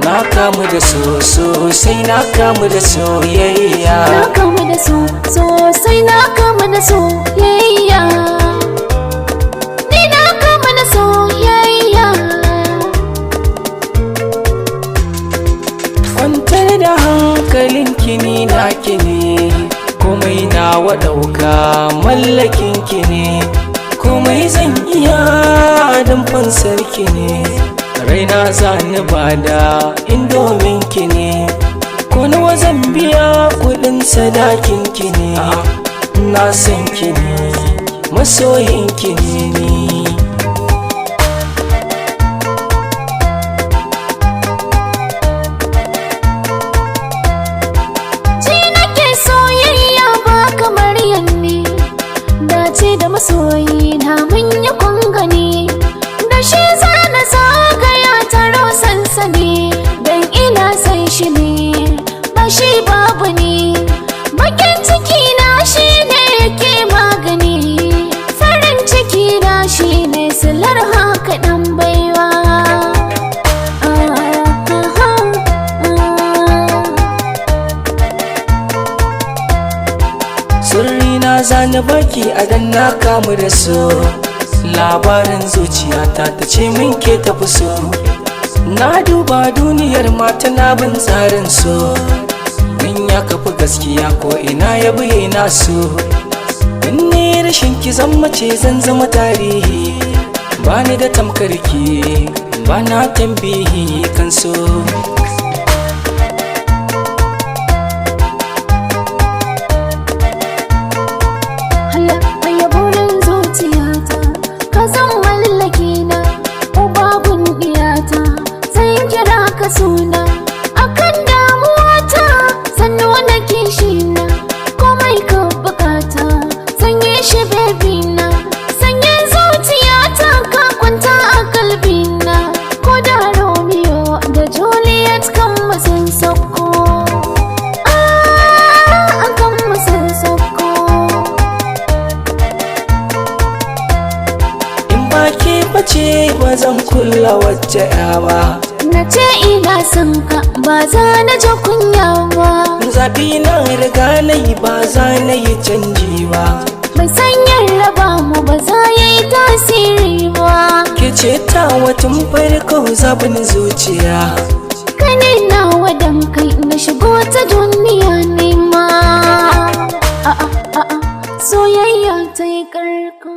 Na kamu da so sosai, na kamu da soyayya. Na kamu da so sosai, na kamu da soyayya. Ni na kamu da soyayya. Kwantar da hankalinki, ni naki ne. Komai nawa ɗauka, mallakinki ne. Komai zan iya don fansarki ne. Raina zani bada in domin ki ne. Ko nawa zan biya, kuɗin sadakinki ne. Na san ki ne, masoyinki ne ni. Ji nake soyayya ba kamar yanni. Dace da masoyi na mun yi kungani. Da shi zana zagaya taro sansani. Dan ina san shi ne, ba shi babu ni. Bakin ciki na shi ne yake magani. Farin ciki na shi ne silar haka ɗan baiwa. Ah, ah, ah, ah. Sirri na zani baki a dan na kamu da so. Labarin zuciyata ta ce min ke tafi so. Na duba duniyar mata, na bin tsarin so. In ya kafi gaskiya, ko ina ya bi na so. In ni rashin ki zan mace, zan zama tarihi. Bani da tamkarki, ba na tambihi kan so. Haya, haya burin zuciyata, ka zan mallaki na, uba gundiyata, zan kira ka suna. Akan damuwata, zan nuna kishina, komai ka bukata, zan yi shi baby na. Sanya zuciyata ka kwanta a kalbina, ko da Romeo da Juliet kan mu sun sauko. Ah, kan mu sun sauko. In ba ke bace ba, zan kula wacce ya ba. Na ce ina son ka, ba za na ji kunya ba. Zaɓi na riga na yi, ba za na yi canji ba. Mai sanyar raba mu ba za ya yi tasiri ba. Ke ce ta watan farko, zaɓin zuciya. Kane na wadan kai na shigo ta duniya nema. A a a a, soyayya ta yi karko.